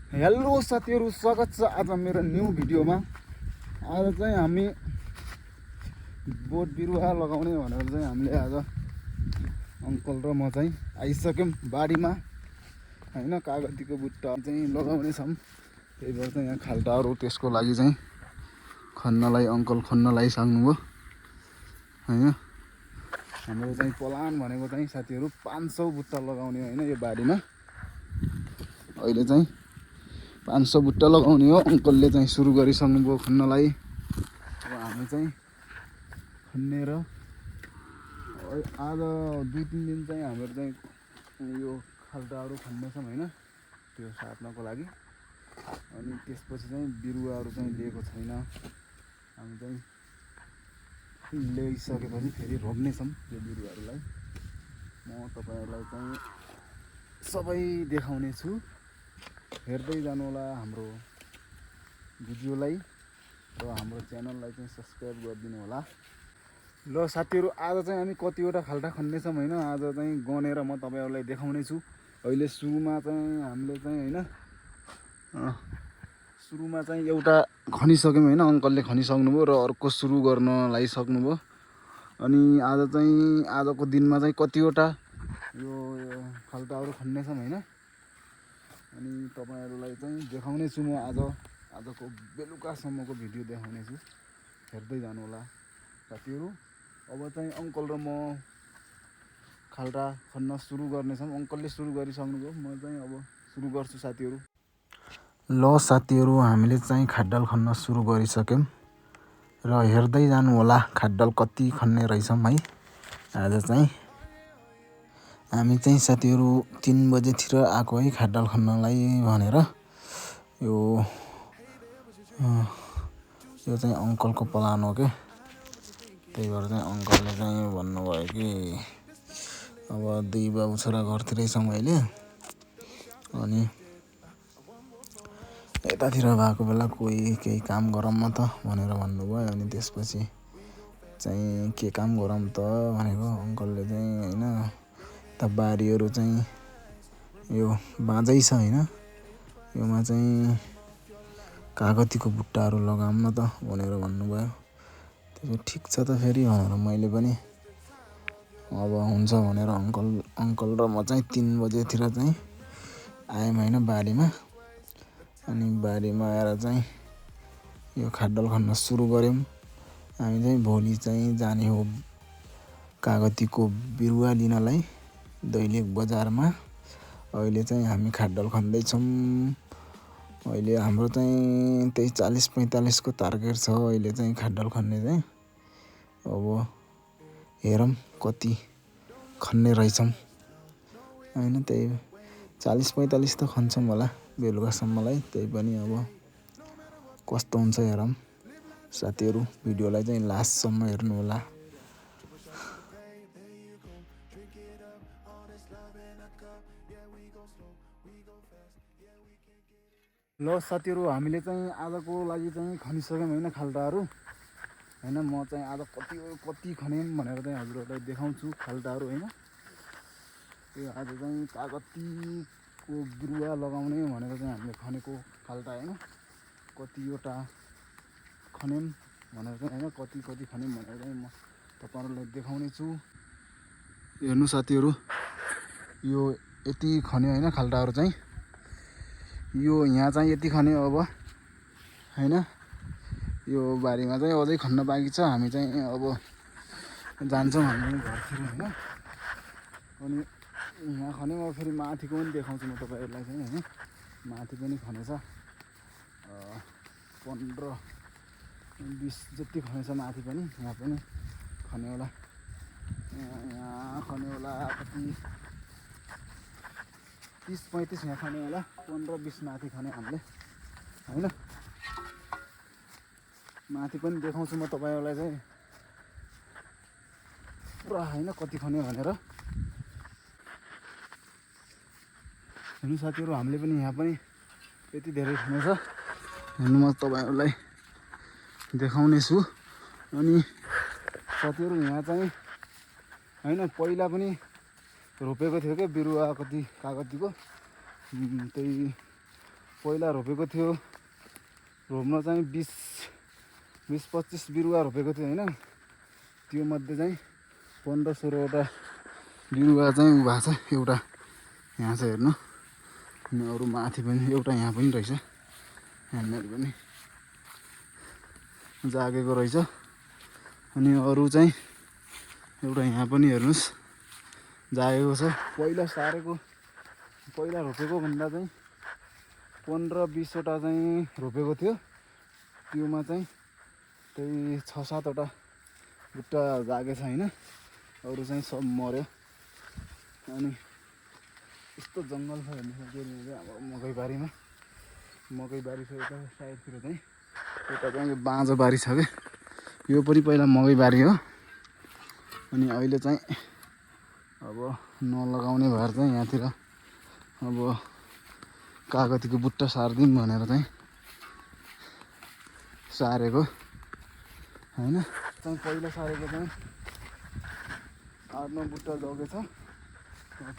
Hello साथीहरु, स्वागत छ आज मेरो न्यू भिडियोमा। आज चाहिँ हामी बोट बिरुवा लगाउने भनेर चाहिँ हामीले आज अंकल र म चाहिँ आइसक्यौं बारीमा हैन। कागतीको बुट्टा चाहिँ लगाउने छौं, त्यही भएर चाहिँ यहाँ खाल्टाहरु त्यसको लागि चाहिँ खन्नलाई अंकल खन्न लागिसक्नुभयो हैन। हाम्रो चाहिँ प्लान भनेको चाहिँ साथीहरु 500 बुट्टा लगाउने हैन यो बारीमा। अहिले चाहिँ 500 बुट्टा लगाउने हो। अंकलले चाहिँ सुरु गरिसक्नुभयो खन्नलाई। अब हामी चाहिँ खन्नेर आज 2-3 दिन चाहिँ हाम्रो चाहिँ यो खाल्टाहरु खन्नेछौं हैन, त्यो साट्नको लागि। अनि त्यसपछि चाहिँ बिरुवाहरु चाहिँ लिएको छैन, हामी चाहिँ ल्याइसकेपछि फेरि रोप्नेछौं यो बिरुवाहरुलाई। म तपाईहरुलाई चाहिँ सबै देखाउने छु, हेर्दै जानु होला हाम्रो भिडियोलाई र हाम्रो च्यानललाई चाहिँ सब्स्क्राइब गरिदिनु होला। ल साथीहरु, आज चाहिँ हामी कतिवटा खाल्टा खन्ने छौं हैन। आज चाहिँ गनेर म तपाईहरुलाई देखाउने छु। अहिले सुरुमा चाहिँ हामीले चाहिँ हैन सुरुमा चाहिँ एउटा खनिसक्यौं हैन, अंकलले खनिसक्नुभयो र अर्को सुरु गर्न लागिसक्नुभयो। अनि आज चाहिँ आजको दिनमा चाहिँ कतिवटा यो खाल्टाहरु खन्ने छौं हैन। अनि तपाईहरुलाई चाहिँ देखाउने छु म आजको बेलुकासम्मको भिडियो देखाउने छु, हेर्दै जानु होला साथीहरु। अब चाहिँ अंकल र म खाल्टा खन्न सुरु गर्नेछौं। अंकलले सुरु गरिसक्नुभयो, म चाहिँ अब सुरु गर्छु साथीहरु। ल साथीहरु, हामीले चाहिँ खाड्डल खन्न सुरु गरिसक्यौं र हेर्दै जानु होला खाड्डल कति खन्ने रहेछौं है। आज चाहिँ हामी चाहिँ साथीहरु 3 बजेतिर आएको है खाड्डल खन्नलाई भनेर। यो चाहिँ अंकलको प्लान हो के, त्यही भएर चाहिँ अंकलले चाहिँ भन्नुभयो कि अब 2 बाबु छोरा घरतिरै छौं अहिले, अनि यतातिर भएको बेला कोही केही काम गरौँ न त भनेर भन्नुभयो। अनि त्यसपछि चाहिँ के काम गरौँ त भनेको अंकलले चाहिँ हैन, त बारीहरु चाहिँ यो बाँझै छ हैन, योमा चाहिँ कागतीको बुट्टाहरु लगाऊँ न त भनेर भन्नुभयो। त्यसो ठीक छ त फेरि भनेर मैले पनि अब हुन्छ भनेर अंकल र म चाहिँ 3 बजेतिर चाहिँ आयौं हैन बारीमा। अनि बारीमा आएर चाहिँ यो खाड्डल खन्न सुरु गर्यौं। हामी चाहिँ भोलि चाहिँ जाने हो कागतीको बिरुवा लिनलाई दैलेख बजारमा। अहिले चाहिँ हामी खाड्डल खन्दै छौं। अहिले हाम्रो चाहिँ त्यही 40-45 को टार्गेट छ अहिले चाहिँ खाड्डल खन्ने चाहिँ। अब हेरौं कति खन्ने रहेछौं हैन, त्यही 40-45 त खन्छौं होला बेलुकासम्मलाई। त्यही पनि अब कस्तो हुन्छ हेरौं साथीहरु। भिडियोलाई चाहिँ लास्टसम्म हेर्नु होला। ल साथीहरु, हामीले चाहिँ आजको लागि चाहिँ खनिसक्यौं हैन खाल्टाहरु हैन। म चाहिँ आज कति खनेम भनेर चाहिँ हजुरहरुलाई देखाउँछु खाल्टाहरु हैन। यो आज चाहिँ कागतीको बिरुवा लगाउने भनेर चाहिँ हामीले खनेको खाल्टा हैन। कतिवटा खनेम भनेर चाहिँ हैन, कति खनेम भनेर चाहिँ म तपाईहरुलाई देखाउने छु। हेर्नु साथीहरु, यो यति खन्यो हैन खाल्टाहरु चाहिँ। यो यहाँ चाहिँ यति खन्यो अब हैन। यो बारीमा चाहिँ अझै खन्न बाँकी छ। हामी चाहिँ अब जान्छौं हामी घरतिर हैन। अनि यहाँ खन्यौं, अब फेरि माथिको पनि देखाउँछु म तपाईहरुलाई चाहिँ हैन। माथि पनि खनेछ 15-20 जति खनेछ माथि पनि। यहाँ पनि खन्यो होला, यहाँ खन्यो होला कति 30-35 यहाँ खन्यो होला। 15-20 माथि खन्यो हामीले हैन। माथि पनि देखाउँछु म तपाईहरुलाई चाहिँ पुरा हैन कति खन्यो भनेर। हेर्नु साथीहरु, हामीले पनि यहाँ पनि यति धेरै खनेछ। हेर्नु म तपाईहरुलाई देखाउने छु। अनि साथीहरु यहाँ चाहिँ हैन पहिला पनि रोपेको थियो के बिरुवा कति कागतीको, त्यही पहिला रोपेको थियो, रोप्न चाहिँ 20-25 बिरुवा रोपेको थियो होइन। त्यो मध्ये चाहिँ 15-16वटा बिरुवा चाहिँ उ भएको छ। एउटा यहाँ छ हेर्नु, अनि अरू माथि पनि एउटा यहाँ पनि रहेछ, यहाँनिर पनि जागेको रहेछ। अनि अरू चाहिँ एउटा यहाँ पनि हेर्नुहोस् जागेको छ। पहिला रोपेको भन्दा चाहिँ 15-20वटा चाहिँ रोपेको थियो, त्योमा चाहिँ त्यही 6-7वटा बुट्टा जागेछ होइन, अरू चाहिँ सब मर्यो। अनि यस्तो जङ्गल छ हेर्नु सक्नुहुन्छ हाम्रो मकैबारीमा। मकैबारी छ यता साइडतिर चाहिँ, यता चाहिँ यो बाँझो बारी छ क्या, यो पनि पहिला मकैबारी हो। अनि अहिले चाहिँ अब नलगाउने भएर चाहिँ यहाँतिर अब कागतीको बुट्टा सारिदिउँ भनेर चाहिँ सारेको होइन। चाहिँ पहिला सारेको चाहिँ 8-9 बुट्टा जगेछ,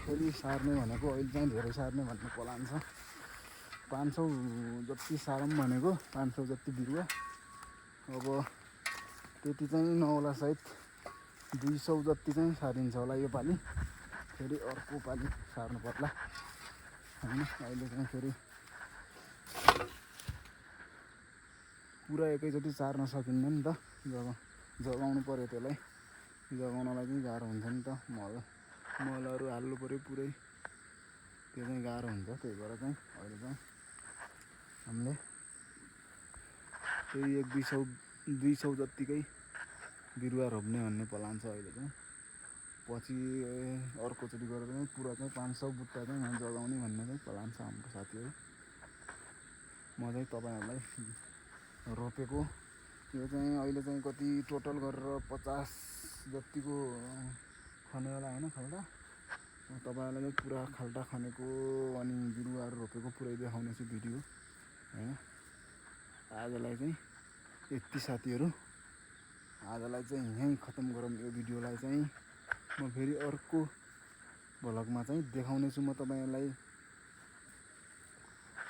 फेरि सार्ने भनेको अहिले चाहिँ धेरै सार्ने भन्ने प्लान छ। 500 जति सारौँ भनेको, 500 जति बिरुवा। अब त्यति चाहिँ नहोला सायद, 200 जति चाहिँ सारिन्छ होला यो पालि, फेरि अर्को पालि सार्नु पर्ला होइन। अहिले चाहिँ फेरि पुरा एकैचोटि सार्न सकिन्न नि त, जगाउनु पऱ्यो त्यसलाई, जगाउनलाई चाहिँ गाह्रो हुन्छ नि त। मलहरू हाल्नु पऱ्यो पुरै, त्यो चाहिँ गाह्रो हुन्छ। त्यही भएर चाहिँ अहिले चाहिँ हामीले त्यही 1-200 जत्तिकै बिरुवा रोप्ने भन्ने प्लान छ अहिले चाहिँ। पछि अर्कोचोटि गरेर चाहिँ पुरा चाहिँ 500 बुट्टा चाहिँ यहाँ जगाउने भन्ने चाहिँ प्लान छ हाम्रो साथीहरू। म चाहिँ तपाईँहरूलाई रोपेको यो चाहिँ अहिले चाहिँ कति टोटल गरेर 50 जतिको खनेवाला होइन खाल्टा, तपाईँहरूलाई चाहिँ पुरा खाल्टा खनेको अनि बिरुवाहरू रोपेको पुरै देखाउने छु भिडियो होइन। आजलाई चाहिँ यति साथीहरू, आजलाई चाहिँ यहीँ खतम गरौँ यो भिडियोलाई चाहिँ। म फेरि अर्को भ्लगमा चाहिँ देखाउने छु म तपाईँहरूलाई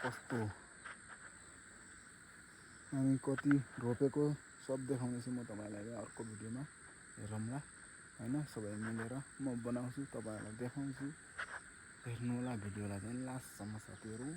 कस्तो अनि कति रोपेको सब देखाउने छु म तपाईँलाई अर्को भिडियोमा, हेरौँला होइन। सबै मिलेर म बनाउँछु, तपाईँहरूलाई देखाउँछु, हेर्नु होला भिडियोलाई चाहिँ लास्टसम्म साथीहरू।